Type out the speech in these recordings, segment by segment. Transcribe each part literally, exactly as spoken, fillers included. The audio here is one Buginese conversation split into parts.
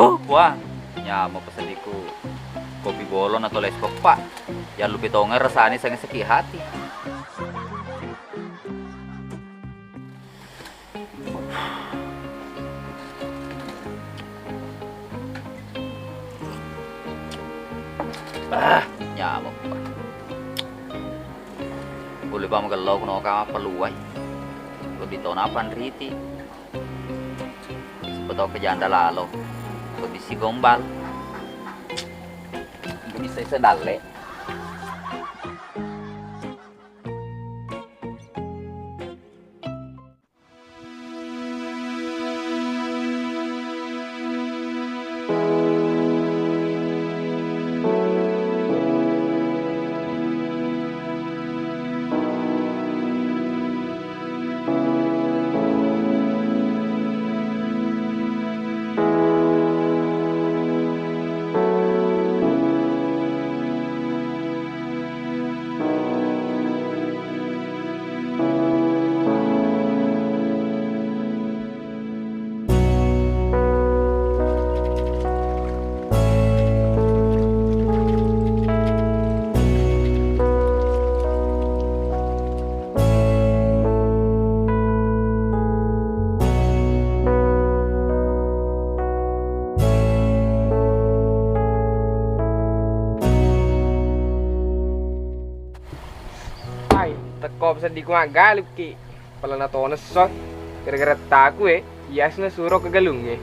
Oh, Puang, nyameng pesenniku kopi bolong atau es peppa. Jallupi tongeng rasani sange sakit hati. Ah, nyameng. Kulle pa magello kuno ka mappaluai. Lebbi tona panriti. Sipa tau ke janda lalo. Kondisi gombal. Bisa isa dalle. Ai, tekko peseddiku maggalukki. Pala nato nesso, gara-gara taku e, iasna suro ke galungnge.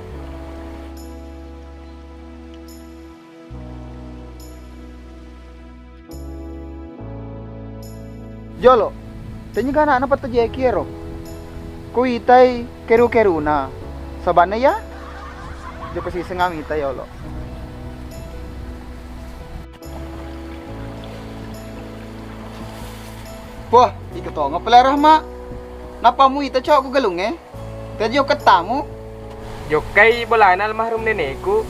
Jolo, tenniga ana'na pattajeki ero. Ko itai keru-keruna. Sabanna iya? Joko siseng ami itai yolo. Poh, iko tonga pale Rahma. Nappa muita cowok ku galungnge? Tadi jokka tamu? Jokkai bolana almarhum neneku.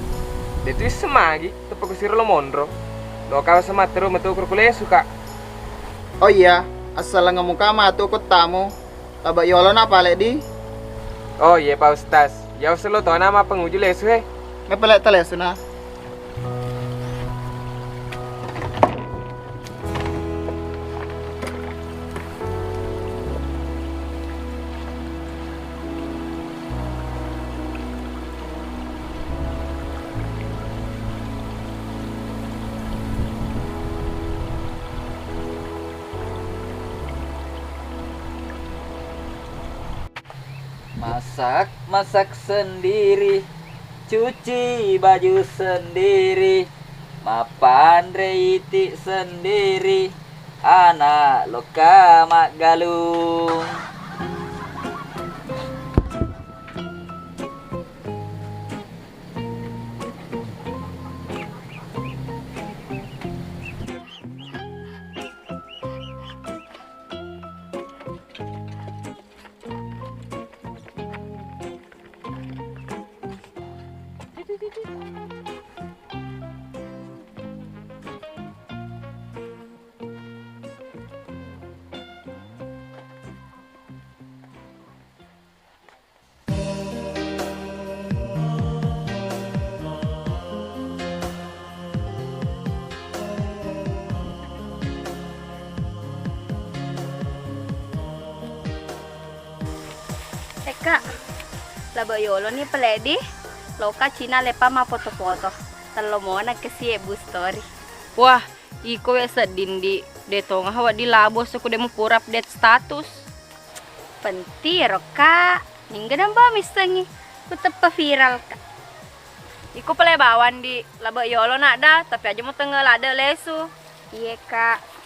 De tu isseng magi, teppa kusiro lo monro. Loka sama teru metu kurkulesu ka. Oh iya, assaleng muka matu ko tamu. Laba yolo na pale di. Oh iya Pak Ustaz. Ya usah lo tona ma penguju lesu he. Me pale telesu na. Masak, masak sendiri, cuci baju sendiri, mappanre iti sendiri, ana lokka maggalung. Eka, laba yoloni pale di, loka Cina lepa mafoto-foto. Tello mona kesie bu story. Wah, iko we sedding di, de tonga wedding labo soko de mupura update status. Pentiro, Kak. Ningga damba missengi. Ku teppa viral, Kak. Iko pale bawang di, laba yolo nadda, tapi aja mo tengnga ladde lesu. Iye, Kak.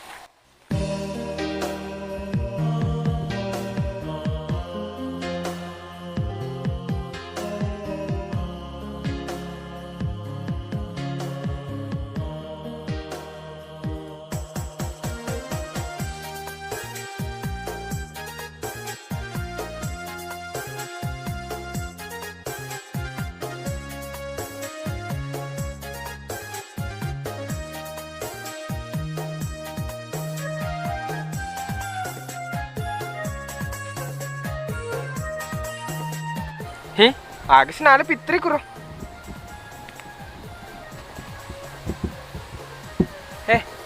He, aga si nala Fitri kuro.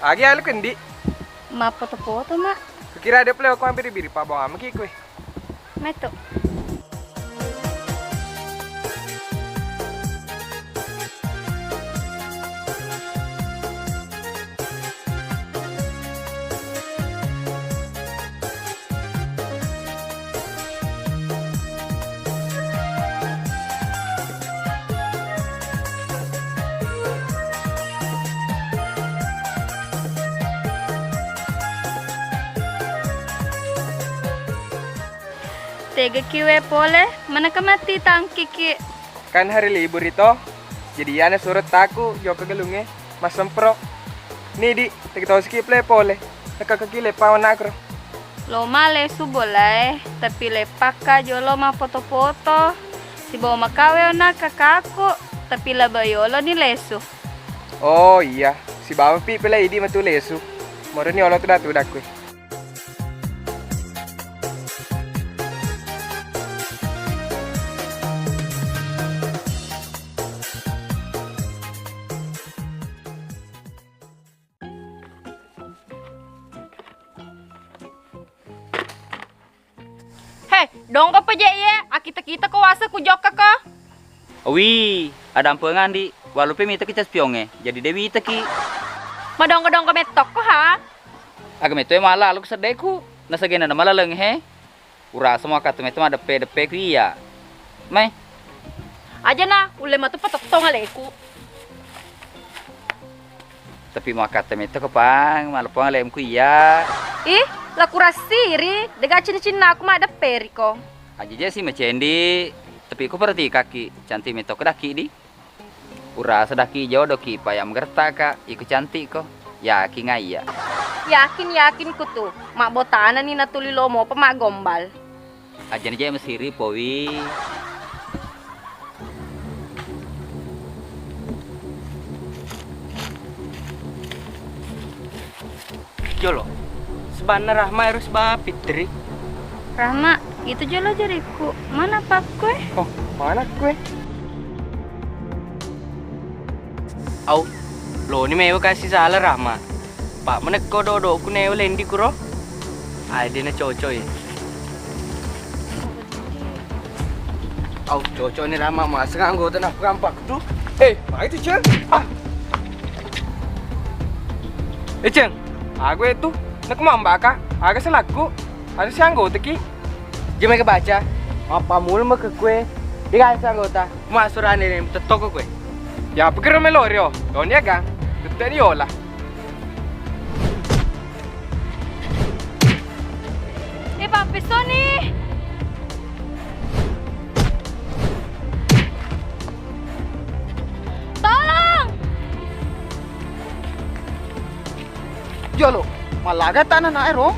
Agi alu kendi? Mappoto-poto, Mak. Kukira ada pole ko mabbiri-biri, pabawang maki kue. Metu. Tegaki we pole, manaka matti tangkiki. Kan hari libur ito, jadi iyana suro taku jokka galungnge massempro. Ni di, tegi tosiki pole pole, nakakaki leppa manakro. Lo male su bolae, tapi leppakka jolo mapoto-poto. Sibawa makawe ona kakaku, tapi laba yolo ni lesu. Oh iya, sibawa pi pela idi matu lesu. Moroni olo tuda-tuda kue. He, dongko pa je iye, akita-kita ko wasa ku jokka ko. Wi, adampengan di, walupe mitaki cas pionge, jadi de witaki. Madongko-dongko mettokko ha. Aga metto e mala aluk seddeku, nasagena na malaleng he. Urasa mo akkatta metto madeppe-deppe ku iya. Mai. Aja na, ulle matu patottong aleku. Tapi makkatta metto ko pang, maloppo alemku iya. Ih, la kurassiri, dega cinna-cinnaku maddepperiko. Aja je si macendi, tapi ku perhatikakki, cantik metto ko daki di. Urasa daki jodoki, payam gertaka, iko cantik ko. Yakin iya. Yakin, yakin ku tu, mabbotana ni natuli lomo pa maggombal. Ajana je masiri powi. Jolo, sebanna Rahma ero siba Fitri. Rahma, itu jolo jariku. Mana pakku e? Oh, mana kue? Au, loni mewa kasi sala Rahma. Pak menekko dodoku newa lendi kuro. Ai dena cocok ya. Au, cocok ni Rahma, maseng anggota naframpak tu. Eh, mai tu Ceng. Ah. Eh Ceng, aku itu nak mambaka, aga selaku, ada si anggota ki. Jemai kebaca, mappamula maka kue, dikasih anggota. Masurane ni tettoko kue. Ya pikir melorio, doni aga, tette ni ola. Eh, Pak Pesoni. Tolong. Jolo, malaga tanah naero.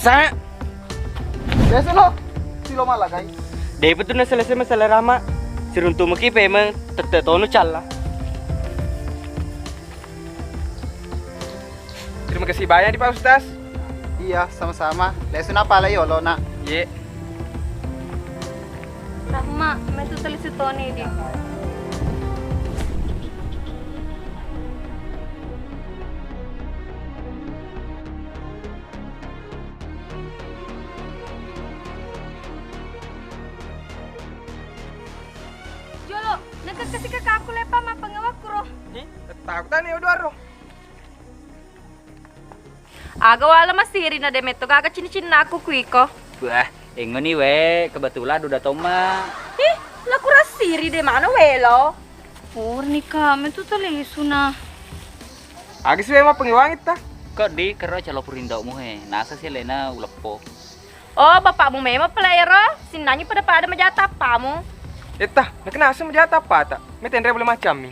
Sa. Biasa lo, silo malagai. Dai betul na selesai masalah Rama. Siruntu meki pemeng tette tonu calla. Terima kasih banyak di Pak Ustaz. Iya, sama-sama. Lesu napalai yolo, Nak. Ye. Rahma, metu tali sitoni di. Jolo, nengka kasi kakakku lepa mappengawa kuro. Hi, takutani uduaro. Aga wala masiri na de metto gaga cinna-cinnaku kuiko. Wah, engoni we, kebetulan udah toma. Ih, la kurasiri de mana welo. Purnika, metu talisu na. Aga si we mappengawa itta. Kok di kero calo purindokmu he, nasa si lena uleppo. Oh, bapakmu memang pela ero, sinnangi pada-pada maja tappamu. Etta, nakenasa maja tappata, metenre boleh macammi.